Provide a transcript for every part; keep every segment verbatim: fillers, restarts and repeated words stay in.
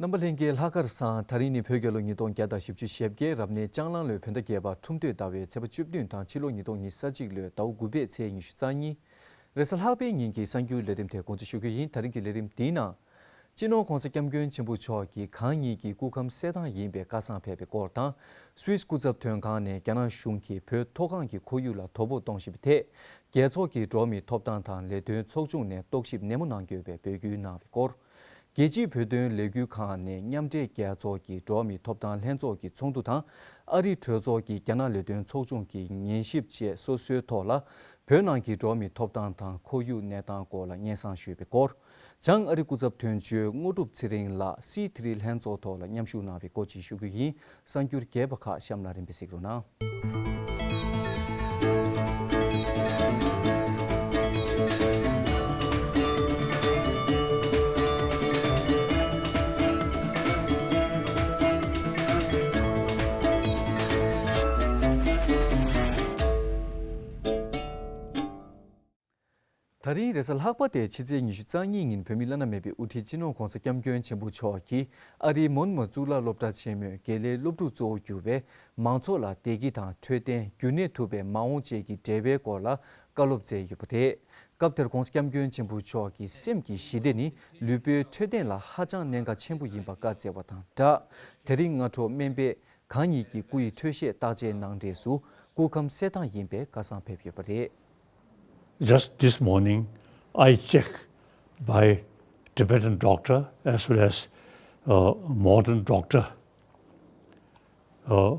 རྣམ་པ་ལྷན་རྒྱས་ལྷག་དཀར་བཟང་། ད་རིང་ནི་བོད་རྒྱལ་ལོ་ཉིས་སྟོང་བརྒྱ་དང་བཞི་བཅུ་ཞེ་བརྒྱད། རབ་གནས་ལྕགས་གླང་ལོའི་བོད་ཟླ་བརྒྱད་པ་ཁྲུམས་སྟོད་ཟླ་བའི་ཚེས་པ་བཅུ་བདུན་དང་ཕྱི་ལོ་ཉིས་སྟོང་ཉི་ཤུ་རྩ་གཅིག་ལོའི་ཟླ་བ་དགུ་པའི་ཚེས་ཉི་ཤུ་རྩ་གཉིས། རེས་གཟའ་ལྷག་པའི་ཉིན་གྱི་གསར་འགྱུར་ལས་རིམ་དེ་འགོ་འཛུགས་ཞུ་རྒྱུ་ཡིན། ད་རིང་གི་ལས་རིམ་འདིའི་ནང་། སྤྱི་ནོར་༧གོང་ས་༧སྐྱབས་མགོན་ཆེན་པོ་མཆོག་གིས་གང་ཉིད་ཀྱི་སྐུ་ཁམས་གསལ་ཐང་ཡིན་པའི་བཀའ་བཟང་ཕེབས་པའི་སྐོར་དང་། སུད་སི་སྐུ་ཚབ་དོན་ཁང་ནས་རྒྱ་ནག་གཞུང་གིས་བོད་མཐོ་སྒང་གི་ཁོར་ཡུག་ལ་དོ་ཕོག་གཏོང་བཞིན་པའི་ཐད། རྒྱལ་ཚོགས་ཀྱི་འགྲོ་བ་མིའི་ཐོབ་ཐང་དང་ལས་དོན་ཚོགས་ཆུང་ནས་རྟོག་ཞིབ་ནན་མོ་གནང་དགོས་པའི་འབོད་སྐུལ་གནང་བའི་སྐོར། རྒྱལ་སྤྱིའི་བོད་དོན་ལས་འགུལ་ཁང་ནས་མཉམ་འབྲེལ་རྒྱལ་ཚོགས་ཀྱི་འགྲོ་བ་མིའི་ཐོབ་ཐང་ལྷན་ཚོགས་ཀྱི་ཚོགས་འདུ་དང་། ཨ་རིའི་གྲོས་ཚོགས་ཀྱི་རྒྱ་ནག་ལས་དོན་ཚོགས་ཆུང་གི་ཉན་ཞིབ་བཅས་སོ་སོའི་ཐོག་ལ། བོད་ནང་གི་འགྲོ་བ་མིའི་ཐོབ་ཐང་དང་ཁོར་ཡུག་གནས་སྟངས་སྐོར་ལ་སྙན་སེང་ཞུས་པའི་སྐོར། བྱང་ཨ་རི་སྐུ་ཚབ་དོན་གཅོད་དངོས་གྲུབ་ཚེ་རིང་ལགས་སི་ཐི་རི་ལྷན་ཚོགས་ཐོག་ལ་མཉམ་ཞུགས་གནང་བའི་སྐོར་བཅས་ཞུ་རྒྱུ་ཡིན། གསར་འགྱུར་རྒྱས་པ་ཁག་གཤམ་ལ་རིམ་པས་གཟིགས་རོགས་གནང་། ད་རིང་རེས་གཟའ་ལྷག་པ་སྟེ་ཕྱི་ཚེས་ཉི་ཤུ་རྩ་གཉིས་ཉིན་བོད་མི་བླ་ན་མེད་པའི་དབུ་ཁྲིད་སྤྱི་ནོར་༧གོང་ས་༧སྐྱབས་མགོན་ཆེན་པོ་མཆོག་གིས་ཨ་རིའི་མོན་མོ་གཙུག་ལག་སློབ་གྲྭ་ཆེན་མོའི་དགེ་ལས་སློབ་ཕྲུག་གཙོ་བོ་གྱུར་པའི་མང་ཚོགས་ལ་བདེ་སྐྱིད་དང་འཕྲོད་བསྟེན། རྒྱུན་གནས་ཐུབ་པའི་མ་འོངས་བཅས་ཀྱི་འབྲེལ་བའི་སྐོར་ལ་བཀའ་སློབ་སྩལ་ཡོད་པ་རེད། སྐབས་དེར་༧གོང་ས་༧སྐྱབས་མགོན་ཆེན་པོ་མཆོག་གིས་སེམས་ཀྱི་ཞི་བདེ་ནི་ལུས་པོའི་འཕྲོད་བསྟེན་ལ་ཧ་ཅང་གནད་འགག་ཆེན་པོ་ཡིན་པ་བཀའ་སྩལ་བ་དང་སྦྲགས། དེ་རིང་སྔ་དྲོ་སྨན་པས་གང་ཉིད་ཀྱི་སྐུ་ཡི་འཕྲོད་བཞེས་བརྟག་དཔྱད་གནང་འབྲས་སུ་སྐུ་ཁམས་གསལ་ཐང་ཡིན་པའི་བཀའ་བཟང་ཕེབས་ཡོད་པ་རེད། Just this morning, I checked by Tibetan doctor as well as uh, modern doctor. Uh,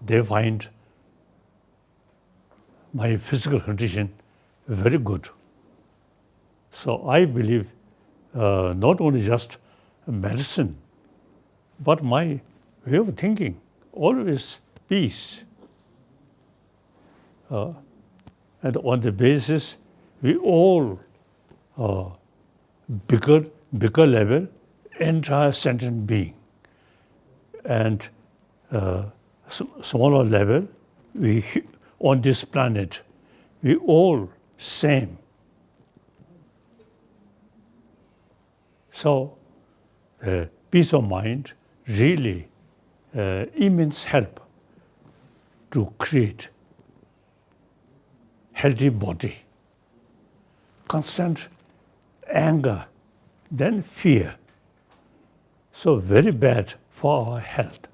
they find my physical condition very good. So I believe uh, not only just medicine, but my way of thinking, always peace. Uh, and on the basis, we all, uh, bigger, bigger level, entire sentient being, and uh, s- smaller level, we hu- on this planet, we all same. So, uh, peace of mind really uh, immense help to create healthy body. Constant anger, then fear. So very bad for our health.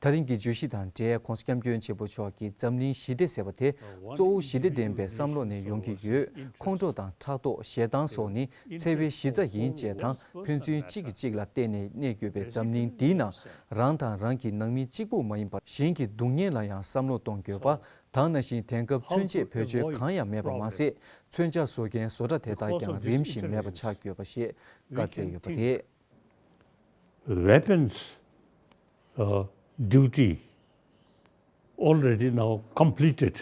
ད་རིང་གི་བརྗོད་གཞི་དང་འབྲེལ་༧གོང་ས་༧སྐྱབས་མགོན་ཆེན་པོ་མཆོག་གིས་འཛམ་གླིང་ཞི་བདེ་ཟེར་བ་དེ་གཙོ་བོ་ཞི་བདེ་ལྡན་པའི་བསམ་བློ་ནས་ཡོང་གི་ཡོད། ཁོང་ཁྲོ་དང་ཕྲག་དོག་ཞེ་སྡང་སོགས་ནི་འཚེ་བའི་གཞི་རྩ་ཡིན་ཅེས་དང་། ཕན་ཚུན་གཅིག་གིས་གཅིག་ལ་བརྟེན་ནས་གནས་དགོས་པའི་འཛམ་གླིང་འདིའི་ནང་རང་དང་རང་གི་ནང་མི་གཅིག་པུ་མ་ཡིན་པར་གཞན་གྱི་སྡུག་བསྔལ་ལ་ཡང་བསམ་བློ་གཏོང་དགོས་པ། ད་ག་ནང་བཞིན་དེང་སྐབས་མཚོན་བྱེད་བེད་སྤྱོད་གང་ཡང་མེད་པ་མ་ཟད། མཚོན་ཆ་བཟོ་མཁན་བཟོ་གྲྭ་དེ་དག་ཀྱང་རིམ་བཞིན་མེད་པ་ཆགས་དགོས་པ་ཞེས་བཀའ་སྩལ་ཡོད་པ་རེད། Weapons uh, duty already now completed.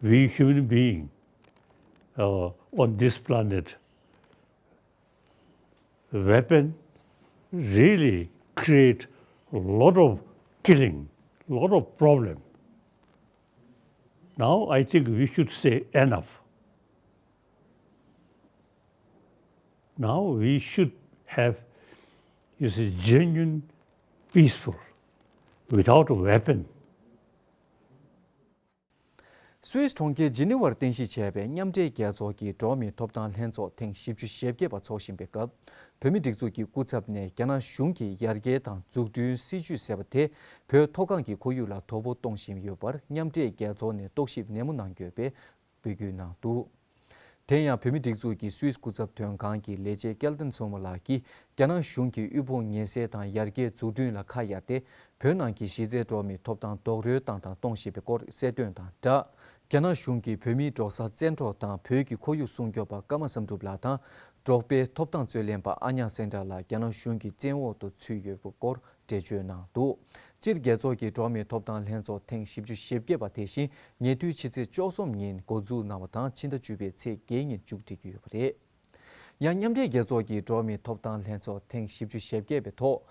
We human being uh, on this planet, weapon really create a lot of killing, lot of problem. Now I think we should say enough. Now we should have, you see, genuine, peaceful, without a weapon. སུད་སི་གྲོང་ཁྱེར་ཇི་ནི་ཝར་རྟེན་གཞི་བྱས་པའི་མཉམ་འབྲེལ་རྒྱལ་ཚོགས་ཀྱི་འགྲོ་བ་མིའི་ཐོབ་ཐང་ལྷན་ཚོགས་ཐེངས་བཞི་བཅུ་ཞེ་བརྒྱད་པ་འཚོགས་བཞིན་པའི་སྐབས། བོད་མིའི་སྒྲིག་འཛུགས་ཀྱི་སྐུ་ཚབ་ནས་རྒྱ་ནག་གཞུང་གིས་ཡར་རྒྱས་དང་འཛུགས་སྐྲུན་སྲིད་ཇུས་ཟེར་བ་དེ་བོད་མཐོ་སྒང་གི་ཁོར་ཡུག་ལ་དོ་ཕོག་གཏོང་བཞིན་ཡོད་པར་མཉམ་འབྲེལ་རྒྱལ་ཚོགས་ནས་རྟོག་ཞིབ་ནན་མོ་གནང་དགོས་པའི་འབོད་སྐུལ་གནང་འདུག་དེ་ཡང་བོད་མིའི་སྒྲིག་འཛུགས་ཀྱི་སུད་སི་སྐུ་ཚབ་དོན་ཁང་གི་ལས་བྱེད་སྐལ་ལྡན་མཚོ་མོ་ལགས་ཀྱིས་རྒྱ་ནག་གཞུང་གིས་དབུལ་ཕོངས་ངལ་སེལ་དང་ཡར་རྒྱས་འཛུགས་སྐྲུན་ལ་ཁ་གཡར་ཏེ། བོད་ནང་གི་གཞི་རྩའི་འགྲོ་བ་མིའི་ཐོབ་ཐང་རྡོག་རོལ་བཏང་དང་གཏོང་བཞིན་པའི་སྐོར་གསལ་སྟོན་དང་སྦྲགས། རྒྱ་ནག་གཞུང་གིས་བོད་མིའི་འབྲོག་ས་བཙན་འཕྲོག་དང་བོད་ཀྱི་ཁོར་ཡུག་སྲུང་སྐྱོབ་པ་ཀརྨ་བསམ་གྲུབ་ལགས་དང་། འབྲོག་པའི་ཐོབ་ཐང་རྩོད་ལེན་པ་ཨ་ཉག་སེང་བྲག་ལགས་རྒྱ་ནག་གཞུང་གི་བཙན་འོག་ཏུ་ཚུད་ཡོད་པའི་སྐོར་འགྲེལ་བརྗོད་གནང་འདུག་སྤྱིར་རྒྱལ་ཚོགས་ཀྱི་འགྲོ་བ་མིའི་ཐོབ་ཐང་ལྷན་ཚོགས་ཐེངས་བཞི་བཅུ་ཞེ་བརྒྱད་པ་དེ་བཞིན་ཉེ་དུས་ཕྱི་ཚེས་བཅུ་གསུམ་ཉིན་འགོ་འཛུགས་གནང་བ་དང་ཕྱི་ཟླ་བཅུ་པའི་ཚེས་བརྒྱད་ཉིན་མཇུག་སྒྲིལ་གྱི་ཡོད་པ་རེད། ཡང་མཉམ་འབྲེལ་རྒྱལ་ཚོགས་ཀྱི་འགྲོ་བ་མིའི་ཐོབ་ཐང་ལྷན་ཚོགས་ཐེངས་བཞི་བཅུ་ཞེ་བརྒྱད་པའི་ཐོག་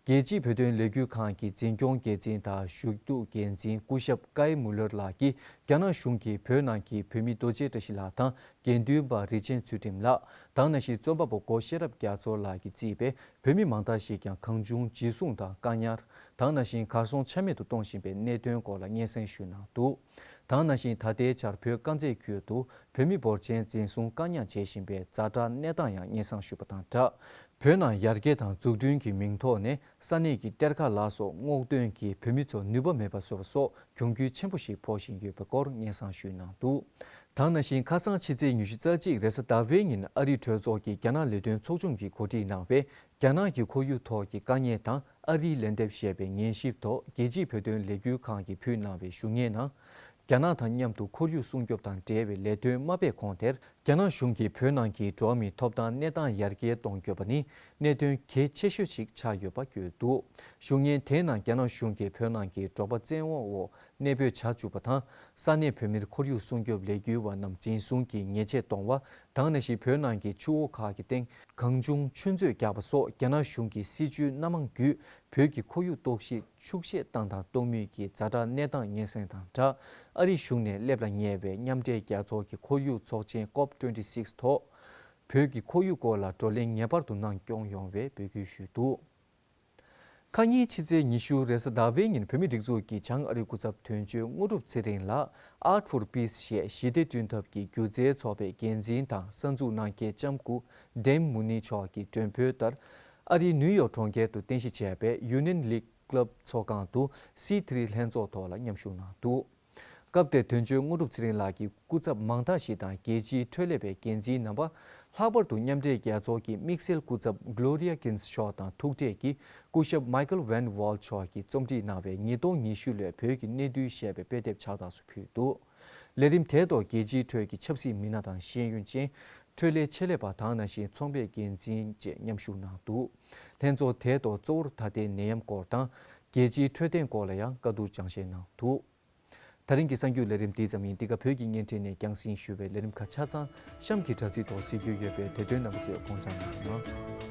རྒྱལ་སྤྱིའི་བོད་དོན་ལས་འགུལ་ཁང་གི་འཛིན་སྐྱོང་འགན་འཛིན་དང་ཞུ་གཏུག་འགན་འཛིན་སྐུ་ཞབས་ཀའི་མུ་ལར་ལགས་ཀྱིས་རྒྱ་ནག་གཞུང་གིས་བོད་ནང་གི་བོད་མི་རྡོ་རྗེ་བཀྲ་ཤིས་ལགས་དང་། དགེ་འདུན་པ་རིན་ཆེན་ཚུལ་ཁྲིམས་ལགས་དང་། ནང་བཞིན་རྩོམ་པ་པོ་སྒོ་ཤེས་རབ་རྒྱ་མཚོ་ལགས་ཀྱིས་གཙོས་པའི་བོད་མི་མང་དག་ཞིག་ཀྱང་གང་བྱུང་འཇིགས་སྲུང་དང་བཀག་ཉར་དང་། ནང་བཞིན་གར་སོང་ཆ་མེད་དུ་གཏོང་བཞིན་པའི་གནད་དོན་སྐོར་ལ་སྙན་སེང་ཞུས་གནང་འདུག་དང་། ནང་བཞིན་ད་ལྟའི་ཆར་བོད་དཀར་མཛེས་ཁུལ་དུ་བོད་མི་འབོར་ཆེན་འཛིན་བཟུང་བཀག་ཉར་བྱེད་བཞིན་པའི་ཛ་དྲག་གནས་སྟངས་ཡང་སྙན་སེང་ཞུས་པ་དང་སྦྲགས། བོད་ནང་ཡར་རྒྱས་དང་འཛུགས་སྐྲུན་གྱི་མིང་ཐོག་ནས་ས་གནས་ཀྱི་གཏེར་ཁ་ལ་སོགས་སྔོག་འདོན་གྱིས་བོད་མི་ཚོ་ནུས་པ་མེད་པ་བཟོ་བ་སོགས་གྱོང་གུན་ཆེན་པོ་ཞིག་ཕོག་བཞིན་ཡོད་པའི་སྐོར་སྙན་སེང་ཞུས་གནང་འདུག་དང་། ནང་བཞིན་ཁ་སང་ཕྱི་ཚེས་ཉི་ཤུ་རྩ་གཅིག་རེས་གཟའ་ཟླ་བའི་ཉིན་ཨ་རིའི་གྲོས་ཚོགས་ཀྱི་རྒྱ་ནག་ལས་དོན་ཚོགས་ཆུང་གིས་གོ་སྒྲིག་གནང་བའི་རྒྱ་ནག་གི་ཁོར་ཡུག་ཐོག་གི་དཀའ་ངལ་དང་ཨ་རིའི་ལན་འདེབས་ཞེས་པའི་ཉན་ཞིབ་ཐོག་རྒྱལ་སྤྱིའི་བོད་དོན་ལས་འགུལ་ཁང་གིས་ཕུལ་གནང་བའི་ཞུ་སྙན་ནང་། རྒྱ་ནག་དང་མཉམ་དུ་ཁོར་ཡུག་སྲུང་སྐྱོབ་དང་འབྲེལ་བའི་ལས་དོན་མ་སྤེལ་གོང་དེར། རྒྱ་ནག་གཞུང་གིས་བོད་ནང་གི་འགྲོ་བ་མིའི་ཐོབ་ཐང་གནས་སྟངས་ཡར་རྒྱས་གཏོང་དགོས་པ་ནི་གནད་དོན་གལ་ཆེ་ཤོས་ཤིག་ཆགས་ཡོད་པ་བཀོད་འདུག་ཞུ་སྙན་དེའི་ནང་རྒྱ་ནག་གཞུང་གིས་བོད་ནང་གི་འབྲོག་པ་བཙན་འོག་འོག་གནས་སྤོས་བྱ་བཅུག་པ་དང་། ས་གནས་བོད་མིར་ཁོར་ཡུག་སྲུང་སྐྱོབ་ལས་འགུལ་བ་རྣམས་འཛིན་བཟུང་གིས་ཉེས་ཆད་གཏོང་བ་དང་། ནང་བཞིན་བོད་ནང་གི་ཆུ་བོ་ཁག་གི་སྟེང་གང་བྱུང་ཆུ་མཛོད་རྒྱག་པ་སོགས་རྒྱ་ནག་གཞུང་གི་སྲིད་བྱུས་སྣ་མང་བརྒྱུད། བོད་ཀྱི་ཁོར་ཡུག་གཏོར་བཤིག་འཁྱུག་བཤད་བཏང་དང་གཏོང་མུས་ཀྱི་ཛ་དྲག་གནས་སྟངས་སྙན་སེང་དང་སྦྲགས། ཨ་རིའི་གཞུང་ནས་སླེབས་ལ་ཉེ་བའི་མཉམ་འབྲེལ་རྒྱལ་ཚོགས་ཀྱི་ཁོར་ཡུག་ཚོགས་ཆེན་ཀོབ་ཊུ་ཝེན་ཊི་སིགས་ཐོག་བོད་ཀྱི་ཁོར་ཡུག་སྐོར་ལ་བགྲོ་གླེང་ངེས་པར་དུ་གནང་སྐྱོང་ཡོང་བའི་འབོད་སྐུལ་ཞུས་འདུག་ཁ་ཉིན་ཕྱི་ཚེས་ཉི་ཤུ་རེས་གཟའ་ཟླ་བའི་ཉིན་བོད་མིའི་སྒྲིག་འཛུགས་ཀྱི་བྱང་ཨ་རིའི་སྐུ་ཚབ་དོན་གཅོད་དངོས་གྲུབ་ཚེ་རིང་ལགས་Art for Peace ཞེས་ཞི་བདེ་བསྐྲུན་ཐབས་ཀྱི་སྒྱུ་རྩལ་ཚོགས་པའི་འགན་འཛིན་དང་གསར་འཛུགས་གནང་མཁན་ལྕམ་སྐུ་ཌེམ་མུ་ནི་མཆོག་གིས་མགྲོན་འབོད་ལྟར། ཨ་རིའི་ནིའུ་ཡོག་གྲོང་ཁྱེར་དུ་རྟེན་གཞི་བྱས་པའི་Union League Club ཚོགས་ཁང་དུ་སི་ཐི་རི་ལྷན་ཚོགས་ཐོག་ལ་མཉམ་ཞུགས་གནང་འདུག་སྐབས་དེར་དོན་གཅོད་དངོས་གྲུབ་ཚེ་རིང་ལགས་ཀྱིས་སྐུ་ཚབ་མང་དག་ཞིག་དང་རྒྱལ་སྤྱིའི་འཕྲོད་ལས་པའི་འགན་འཛིན་རྣམ་པ། ལྷག་པར་དུ་མཉམ་འབྲེལ་རྒྱལ་ཚོགས་ཀྱི་དམིགས་བསལ་སྐུ་ཚབ་Gloria Ginsburg མཆོག་དང་ཐུག་འཕྲད་ཀྱིས་སྐུ་ཞབས་Michael Van Walt མཆོག་གིས་རྩོམ་སྒྲིག་གནང་བའི་ཉིས་སྟོང་ཉི་ཤུ་ལོའི་བོད་ཀྱི་གནས་དུས་ཞེས་པའི་དཔེ་དེབ་ཕྱག་རྟགས་སུ་ཕུལ་འདུག་ལས་རིམ་དེའི་ཐོག་རྒྱལ་སྤྱིའི་ཁྲོད་ཀྱི་ཆབ་སྲིད་མི་སྣ་དང་ཤེས་ཡོན་ཅན། འཕྲོད་ལས་ཆེད་ལས་པ་དང་ནང་བཞིན་ཚོང་པའི་འགན་འཛིན་བཅས་མཉམ་ཞུགས་གནང་འདུག་ལྷན་ཚོགས་དེའི་ཐོག་གཙོ་བོར་ད་ལྟའི་ནད་ཡམས་སྐོར་དང་། རྒྱལ་སྤྱིའི་འཕྲོད་བསྟེན་སྐོར་ལ་ཡང་བཀའ་བསྡུར་སྦྱང་བཤད་གནང་འདུག་ད་རིང་གི་གསར་འགྱུར་ལས་རིམ་འདི་ཙམ་ཡིན། འདི་ག་བོད་ཀྱི་བརྙན་འཕྲིན་ནས་རྒྱང་སྲིང་ཞུ་བའི་ལས་རིམ་ཁག་ཆ་ཚང་གཤམ་གྱི་དྲ་ཚིགས་ཐོག་གཟིགས་རྒྱུ་ཡོད་པས་དེ་དོན་རྣམ་པ་ཚོས་དགོངས་འཇགས་གནང་རོགས་གནང་།